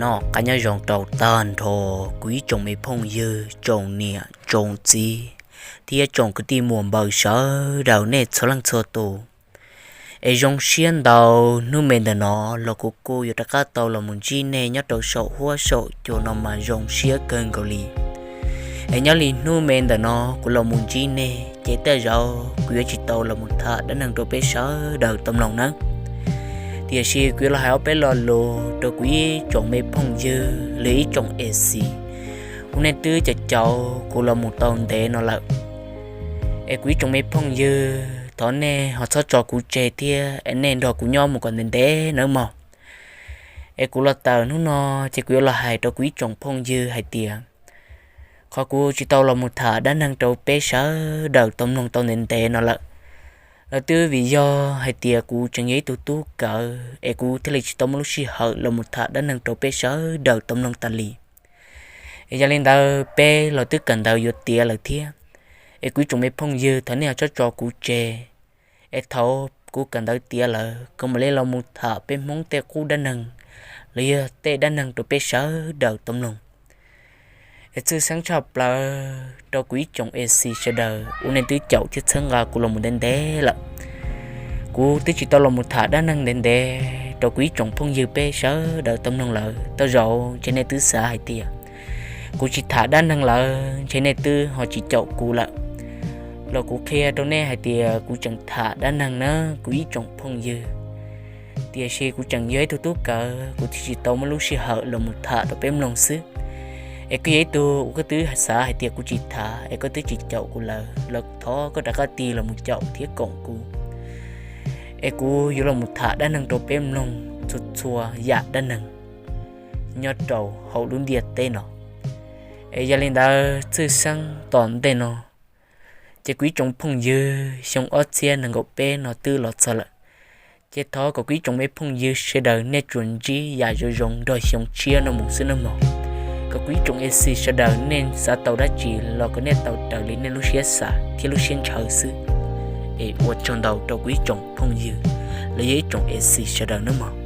Noj qab nyob zoo rau tag nrho kuv ib tsoom me phooj ywg, tsoom niam tsoom txiv thiab tsoom kwv tij muam npawg sawv daws nej txhua leej txhua tus. Es zoo siab ntau, hnub me ntawm no los kuv kuj yuav rov qab tau los mus ntsib nej nyob rau saum huab saum cua no mas zoo siab kawg nkaus li. Es nyob li hnub me ntawm no kuv los mus ntsib nej ces tej zaum kuv yuav tsis tau los mus tham dab neeg rau peb sawv daws tau mloog nawb. Tiam sis kuv yuav los hais ob peb lo lus rau kuv ib tsoom me phooj ywg los yog ib tsoom A C uas nej twb caum caum kuv los mus tau ntev no lawm. Es kuv ib tsoom me phooj ywg, thov nej ho txhob tso kuv tseg thiab es nej nrog kuv nyob mus kom ntev ntev nawb mog. Es kuv los tawm hnub no ces kuv yuav los hais rau kuv ib tsoom phooj ywg hais tias qhov kuv tsis tau los mus tham dab neeg rau peb sawv daws tau mloog tau ntev ntev no lawm, los twb vim yog hais tias kuv tseem yog ib tug tub kawv es kuv thiaj li tsis tau muaj lub sij hawm los mus tham dab neeg rau peb sawv daws tau mloog tas li. Es yog li ntawd peb los twb kawm ntawv yuav tiav lawm thiab. Es kuv ib tsoom me phooj ywg, thov nej ho txhob tso kuv tseg. Es thaum kuv kawm ntawv tiav lawm kuv mam li los mus tham peb Hmoob tej qub dab neeg los yog tej dab neeg rau peb sawv daws tau mloog. Es tshwj xeeb tshaj plaws rau kuv ib tsoom A C sawv daws uas nej twb caum thiab txhawb nqa kuv los mus ntev ntev lawm. Kuv twb tsis tau los mus tham dab neeg ntev ntev rau kuv ib tsoom phooj ywg peb sawv daws tau mloog lawm, tej zaum ntshe nej twb xav hais tias kuv tsis tham dab neeg lawm ntshe nej twb ho tsis caum kuv lawm. Los kuv qhia rau nej hais tias kuv tseem tham dab neeg na kuv ib tsoom phooj ywg. Tiam sis kuv tseem yog ib tug tub kawv, kuv thiaj tsis tau muaj lub sij hawm los mus tham rau peb mloog xwb. Es koj yog ib tug uas koj twb xav hais tias kuv tsis tham es koj twb tsis caum kuv lawm los thov koj rov qab tig los mus caum thiab koom kuv. Es kuv yuav los mus tham dab neeg rau peb mloog txhua txhua yam dab neeg nyob rau hauv lub ntiaj teb no. Es yog li ntawd tshwj xeeb tom ntej no ces kuv ib tsoom phooj ywg, xyoo ob txhiab nees nkaum peb no twb los txog lawm. Ces thov kom kuv ib tsoom me phooj ywg sawv daws nej tsuas ntsib yam zoo zoo nrog xyoo tshiab no mus xwb nawb mog. Kom kuv ib tsoom A C sawv daws nej xav tau dab tsi los kom nej tau raws li nej lub siab xav thiab lub siab ntshaw xwb. Es ua tsaug ntau rau kuv ib tsoom phooj ywg los yog ib tsoom A C sawv daws nawb mog.